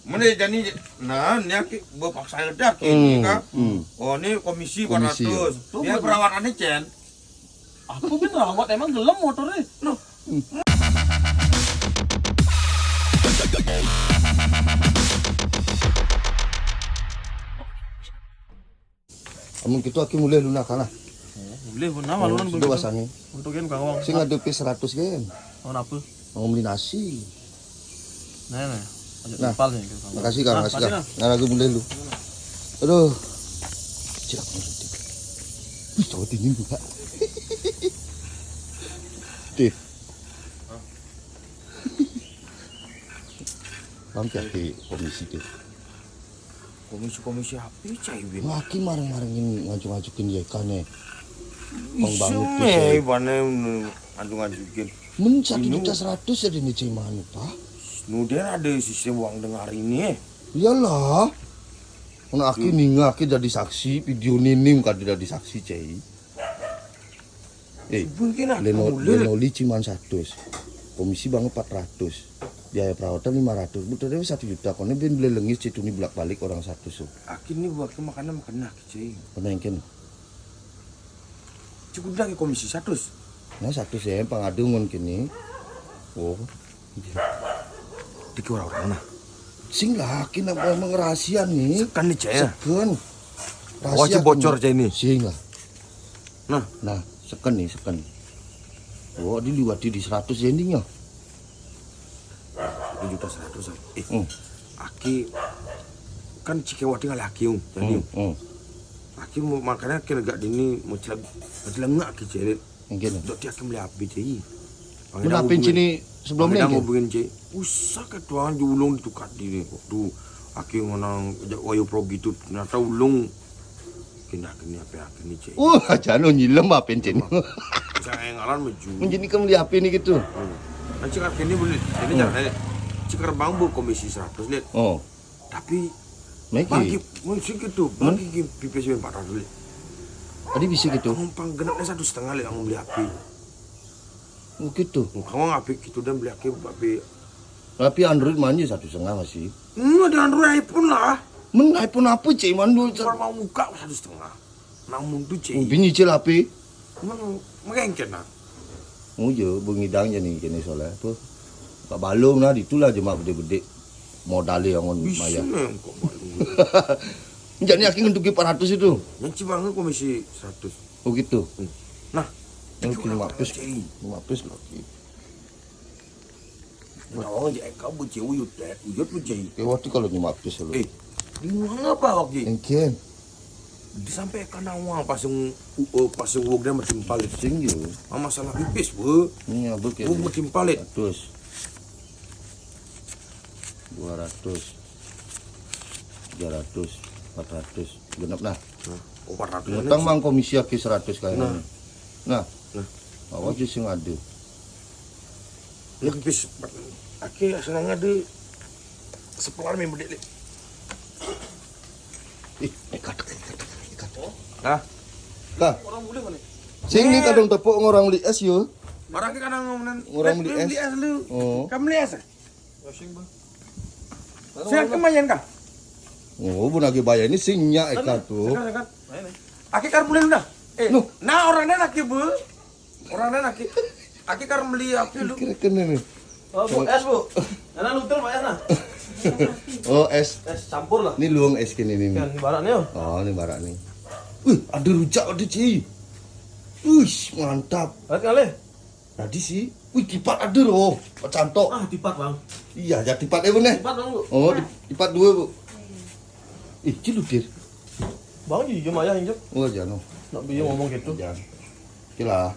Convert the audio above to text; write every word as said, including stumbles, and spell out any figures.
Mana jadi, nah, ini aki, gua paksa ledak ini, hmm, kan. Hmm. Oh, ini komisi, komisi, empat ratus. Ya. Dia perawatannya, Cen. Aku kan rawat, emang gelem motornya. Loh. Amun kitu aki mulih lu nak kana. Oh, mulih pun nama lu. Sudah begitu. Pasangi. Untuk yang kawang. Sing ada P seratus kan. Mau apa? Mau beli nasi. Nah, nah. Ajak. Nah, timpal nih, gitu. Makasih, Kang. Nah, makasih, makasih, Kang. Nah, lagi mulai lu. Aduh. Cilak. Wih, cowok tinggi juga. Deh. Bang, ke komisi, deh. Komisi-komisi apa, Cai, Win? Laki marang-marang ini ngajuk-ngajukin Y K nih. Bang, bisa banget tuh, nih, Cai. Mana ngadu-ngajukin. Men satu juta seratus ada nih, Cai, manu, Pak? Nu dia ada sistem uang dengar ini, eh. Iyalah. Mana aki ninga, aki jadi saksi, video nini kada jadi saksi, Cai. Eh, mungkin aku leno-, boleh. Leno li cuman seratus. Komisi bang empat ratus. Biaya perawatan lima ratus. Butuh dia satu juta. Kone bin beli lengis, cai, tuni bolak-balik orang seratus, so. Aki ni buat makanan, makanan aki, Cai. Pernah yang kena? Cukup lagi komisi seratus. Nah, seratus ya, pangadu ngon kini. Oh. Diki orang-orang nah. Sing lah, kena memang rahasia nih. Seken nih, Cai, ya? Seken. Wah, rahasia bocor, nih. Cai, ini. Sing lah. Nah. Nah, seken nih, seken. Oh, diliwati di seratus endingnya. Satu juta seratus, ah. Eh, hmm. Aki, kan cikewati ngalih aki, um, jadi, hmm, um. Hmm. Aki mau makanya kena gak dini, mau celak, mau celak ngak aki, Cai. Mungkin. Dok, dia aki beli api, Cai. Mana api sini sebelum ni, hubungin, Cai. Usah ketuangan di ulung ditukar dini. Waktu aki ngonang wayu pro gitu, ternyata ulung. Kena, kena apa, kena, Cai. Oh, aja no nyilem apa, Cai. Saya ngalan maju. Menjadi kamu beli api ni gitu. Hmm. Nah, cikar kini boleh. Ini, hmm, caranya. Cikar bang bu komisi seratus, lihat. Oh. Tapi bagi, mungkin gitu, hmm? Bagi ki P P S empat ratus, lihat. Tadi bisa gitu. Numpang genapnya satu setengah, lihat, kamu beli api. Oh, gitu. Kamu ngapi gitu dan beli api, api. Tapi Android manja satu setengah masih. Hmm, ada Android, iPhone lah. Men iPhone apa, Cai, mandu? Kalau mau buka satu setengah. Namun tu, Cai. Ubi nyicil api. Emang mengengken, nah. Oh iya, bengidang je ni kini soalnya apa? Kak balung nah, itulah jemak bedik-bedik. Modalnya yang on maya. Bisa kok balung. Jadi aki ngentuki empat ratus itu. Yang cibangan komisi seratus. Oh gitu. Hmm. Nah, oh, itu lima ratus, Cai. Lima ratus lagi. Nawang je eka bu, Cai, uyut, eh, uyut bu, Cai. Eh, waktu kalau lima ratus lu. Eh, di mana apa waktu? Engken. Disampai ka nawang pasang u-, eh, pasang uang dia matimpal itu. Sing yo. Ah, masalah pipis, bu. Ini apa, Cai? Bu, matimpal itu. Seratus. Dua ratus. Tiga ratus. Empat ratus. Genap nah. Nah, oh, empat ratus. Utang mang komisi aki seratus kayaknya. Nah. Nah. Nah. Awak je sing ada. Ini pipis. Aki senang ada sepelar main bedik, Lik. Ih, ikat, ikat, ikat. Nah. Nah. Orang boleh mana? Sing ni kadang tepuk orang beli es yo. Barang ke kadang orang beli es. Beli es lu. Oh. Kamu beli es? Saya kemayan kah? Oh, bu nagi bayar ni sing nyak eka tu. Sekarang, sekarang. Aki kar mulai dah. Eh, nah orang dah laki bu. Orang dah laki. Aki kar beli apa lu? Kira kena ni. Oh, bu, es, bu. Karena lutul, Pak, es, nah. Oh, es. Es campur lah. Ni luang es kini ni. Kan, ni barak ni, oh. Oh, ni barak ni. Wih, ada rujak ada, Cai. Wih, mantap. Lihat kali. Tadi sih. Wih, tipat ada loh. Pak Cantok. Ah, tipat, Bang. Iya, ya tipat eh, Bu, neh. Tipat, Bang, bu. Oh, di-, tipat dua, Bu. Ih, cilutir. Bang, jujur ayah, jujur. Oh, jangan. Nak beli ngomong gitu. Jangan. Oke lah.